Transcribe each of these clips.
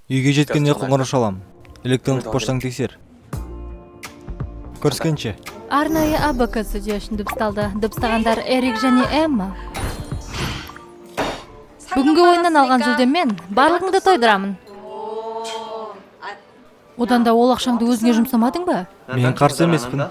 Үйге жеткенде қоңырау шалам. Электрондық поштаңды тексер. Көріскенше. Арнайы АБК студия үшін дыбысталды. Дыбыстағандар Эрик және Эмма. Бүгінгі ойыннан алған жүлдеммен барлығыңды тойдырамын. Одан да ол ақшаңды өзіңе жұмсамадың ба? Мен қарсы емеспін.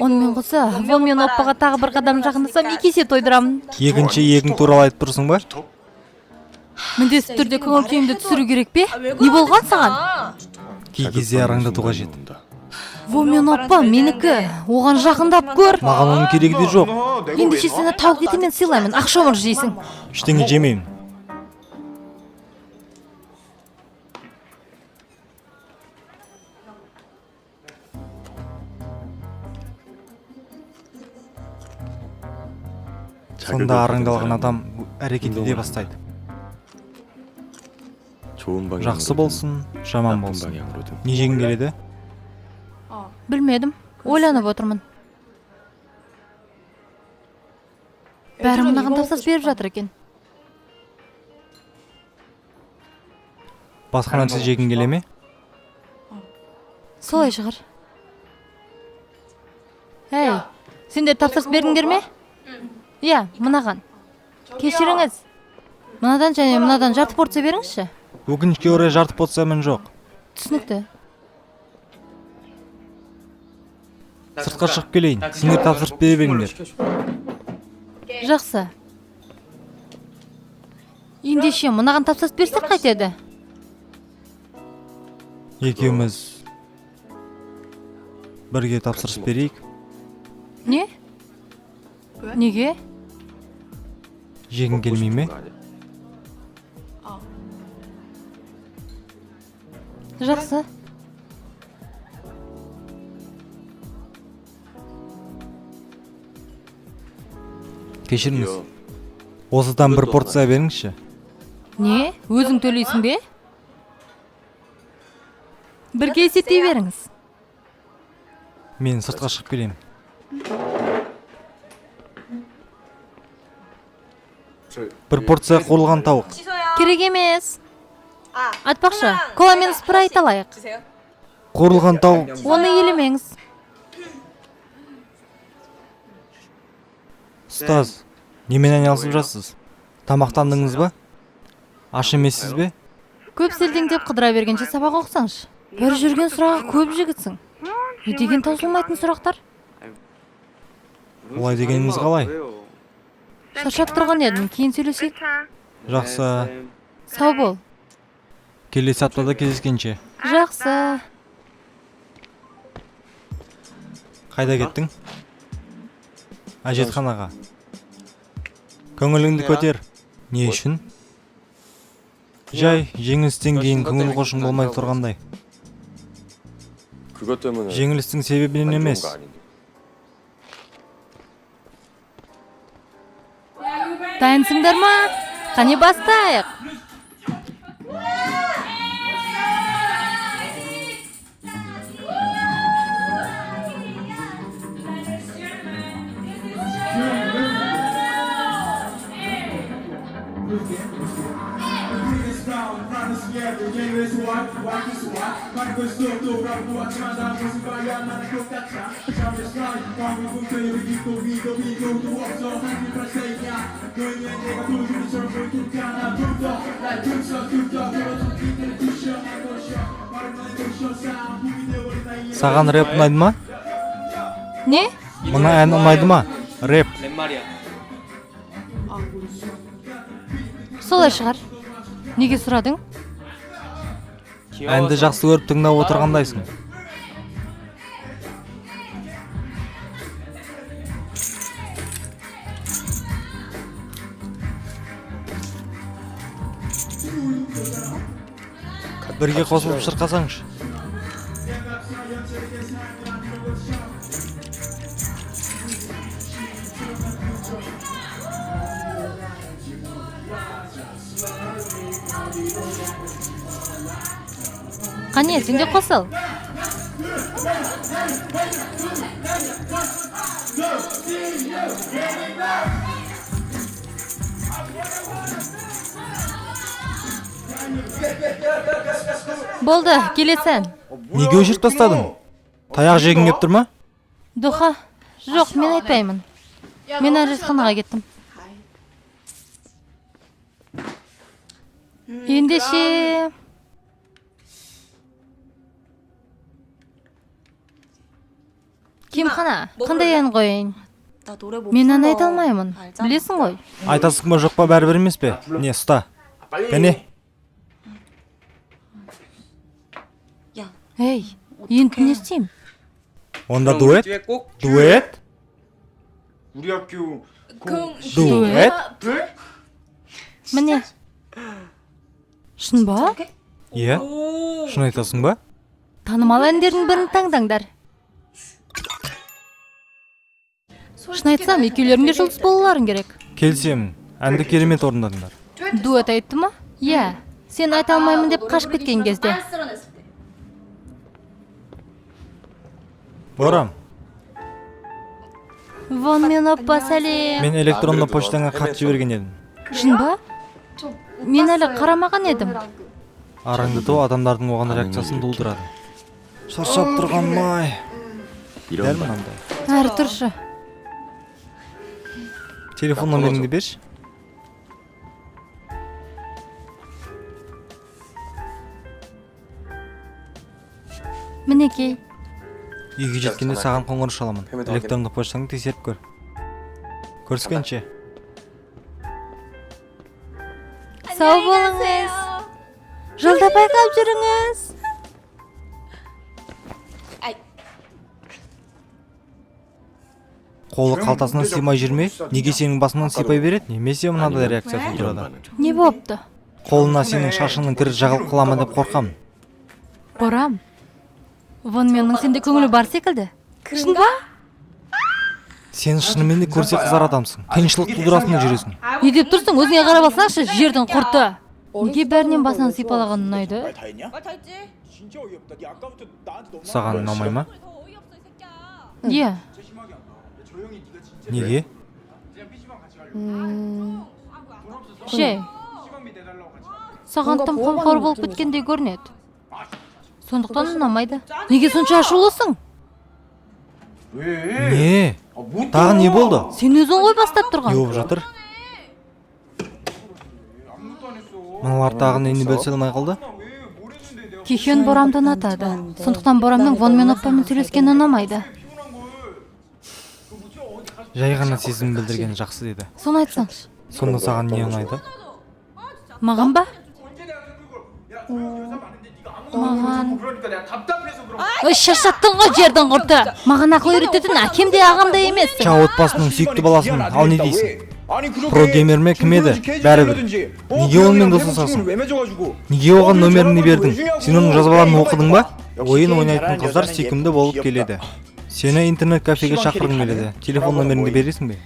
Онымен қоса, Вон мен Оппаға тағы бір қадам жақындасам, екі есе тойдырамын. Екінші егің туралы айтып тұрсың ба? Міндетті түрде көңіл күйімді түсіру керек пе? Не болған саған? Кей кезде араңдату қажет. Вон мен Оппа менікі. Оған жақындап көр. Маған оның керегі де жоқ. Ендеше сені тауық етімен сыйлаймын. Ақшомыр жейсің. Ештеңе жемеймін. Сонда араңдалған адам әрекет ете бастайды. Жақсы болсын, жаман болсын. Не жегің келеді? Білмедім. Ойланып отырмын. Бәрі мынаған тапсырыс беріп жатыр екен. Басқа нәрсе жегің келе ме? Солай шығар. Әй, сендер тапсырыс бердіңдер ме? Иә, мынаған. Кешіріңіз. Мынадан және мынадан жарты порция беріңізші. Өкінішке орай, жарты порциямен жоқ. Түсінікті. Сыртқа шығып келейін. Сендер тапсырыс бере беріңдер. Жақсы. Ендеше мынаған тапсырыс берсек қайтеді? Екеуміз бірге тапсырыс берейік. Не? Неге? Жегің келмей ме? Жақсы. Кешіріңіз. Осыдан бір порция беріңізші. Не? Өзің төлейсің бе? Бірге есептей беріңіз. Мен сыртқа шығып келемін. Бір порция қуырылған тауық. Керек емес. Айтпақшы, кола мен спрайт алайық. Қуырылған тауық. Оны елемеңіз. Ұстаз, немен айналысып жатсыз? Тамақтандыңыз ба? Аш емессіз бе? Көп селтеңдеп қыдыра бергенше, сабақ оқысаңшы. Бір жүрген сұрағы көп жігітсің. Не деген таусылмайтын сұрақтар? Олай дегеніңіз қалай? Шаршап тұрған едім, кейін сөйлесейік. Жақсы. Сау бол. Келесі аптада кездескенше. Жақсы. Қайда кеттің? Әжетханаға. Көңіліңді көтер. Не үшін? Жай, жеңілістен кейін көңіл қошың болмай тұрғандай. Жеңілістің себебінен емес. Дайынсыңдар ма? Қане, бастайық. Саған рэп ұнайды ма? Не? Мына ән ұнайды ма? Рэп. Солай шығар. Неге сұрадың? Әнді жақсы көріп тыңдап отырғандайсың. Бірге қосылып шырқасаңшы. Қане, сен де қосыл. Болды, келесі ән. Неге өшіріп тастадың? Таяқ жегің кеп тұр ма? Духа. Жоқ, мен айтпаймын. Мен әжетханаға кеттім. Ендеше. Кимхана, қандай ән қояйын? Мен ән айта алмаймын. Білесің ғой. Айтасың ба, жоқ па, бәрібір емес пе? Не, ұста. Кәне. Ей, енді не істеймін? Онда дуэт? Дуэт? 우리 학교 Дуэт? Міне. Шын ба? Иә. Шын айтасың ба? Танымал әндердің бірін таңдаңдар. Шын айтсам, екеулерің де жұлдыз болуларың керек. Келісемін. Әнді керемет орындадыңдар. Дуэт айтты ма? Иә. Сен айта алмаймын деп қашып кеткен кезде. Борам, Вон мен оппа сәлем. мен электронды почтаңа хат жіберген едім. Шын ба? Мен әлі қарамаған едім. Араңдату адамдардың оған реакциясын тудырады. Шаршап тұрғаным ай. Дәл мынандай. Әрі тұршы. Телефон номеріңді берші. Мінекей. Үйге жеткенде саған қоңырау шаламын. Электронды почтаңды тексеріп көр. Көріскенше. Сау болыңыз. Жолда байқап жүріңіз. Қолы қалтасынан сыймай жүрме, неге сенің басыңнан сипай береді, немесе мынадай реакция тудырады. Не болыпты? Қолына сенің шашыңның кірі жағылып қала ма деп қорқамын. Борам. Вон менің сенде көңілі бар секілді. Шын ба? Сен шынымен де көрсе қызар адамсың. Қиыншылық тудырасың да жүресің. Не деп тұрсың? Өзіңе қарап алсаңшы, жердің құрты. Неге бәрінен басынан сипалаған ұнайды? 다 했냐? 진짜 어이없다. 네 아까부터 나한테 너무 Саған ұнамай ма? Иә. Неге? Жай. Саған тым қамқор болып кеткендей көрінеді. Сондықтан ұнамайды. Неге сонша ашулысың? Не? Тағы не болды? Сен өзің ғой бастап Не тұрған. болып жатыр? Мыналар тағы нені бөлісе алмай қалды? Кихен Борамды ұнатады. Сондықтан Борамның Вонмен оппамен сөйлескені ұнамайды. Жай ғана сезім білдірген жақсы деді. Соны айтсаңшы. Сонда саған не ұнайды? Маған ба? Маған. 그러니까 내가 답답해서 그런 Ой, шаршаттың ғой жердің құрты. Маған ақыл үйрететін әкем де ағам да емессің. Ча отбасының сүйікті баласымын, ал не дейсің? 아니 그렇게 프로게이머 ме кім еді? Бәрібір. Неге онымен достасасың? Неге оған нөміріңді бердің? Сен оның жазбаларын оқыдың ба? Ойын ойнайтын қыздар сүйкімді болып келеді. Сені интернет кафеге шақырғым келеді. Телефон нөміріңді бересің бе?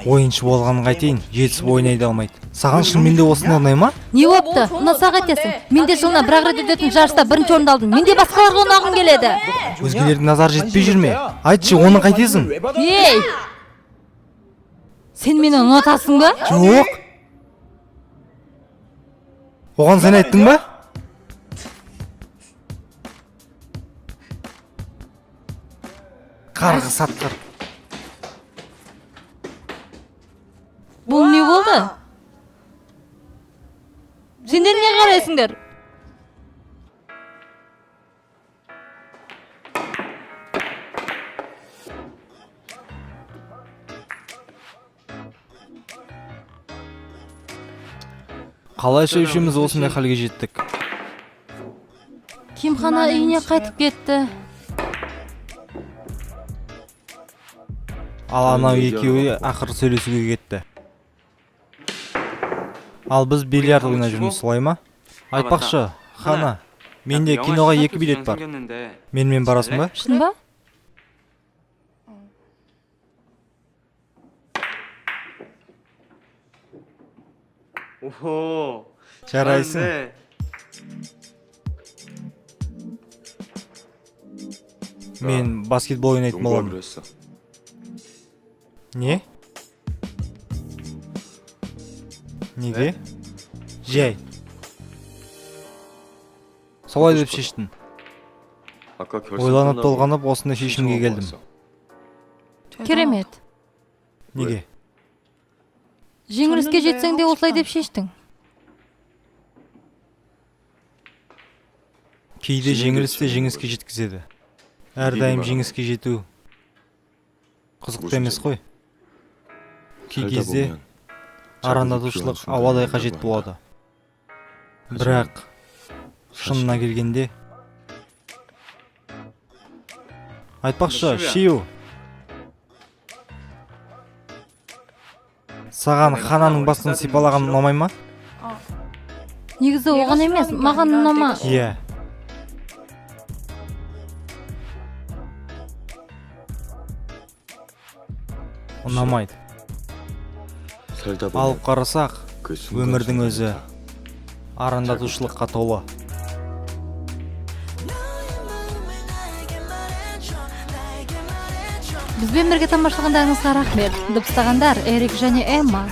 Ойыншы болғанын қайтейін, жетісіп ойнай да алмайды. Саған шынымен де осындай ұнай ма? Не болыпты? Ұнаса қайтесің? Мен де жылына бір ақ рет өтетін жарыста бірінші орынды алдым. Мен де басқаларға ұнағым келеді. Өзгелердің назары жетпей жүр ме? Айтшы, оны қайтесің? Ей! Сен мені ұнатасың ба? Жоқ. Оған сен айттың ба? Қарғыс атқыр. Бұл не болды? Сендер не қарайсыңдар? Қалайша үшеуміз осындай халге жеттік? Кимхана үйіне қайтып кетті. Ал анау екеуі ақыры сөйлесуге кетті. Ал біз бильярд ойнап жүрміз, солай ма? Айтпақшы, Хана, менде киноға екі билет бар. Менімен барасың ба? Шын ба? 오. Жарайсың. Мен баскетбол ойнайтын боламын. 농구하기로 했어. Не? Неге? Жай. Солай деп шештім. Ойланып толғанып осындай шешімге келдім. Керемет. Неге? Жеңіліске жетсең де осылай деп шештің. Кейде жеңіліс те жеңіске жеткізеді. Әрдайым жеңіске жету қызықты емес қой. Кей кезде арандатушылық ауадай қажет болады. Бірақ шынына келгенде, айтпақшы, Шиу, саған Хананың басын сипалаған ұнамай ма? Негізі оған емес, маған ұнама. Иә. Ұнамайды. Алып қарасақ, өмірдің өзі арандатушылыққа толы. Бізбен бірге тамашалағандарыңызға рахмет. Дыбыстағандар Эрик және Эмма.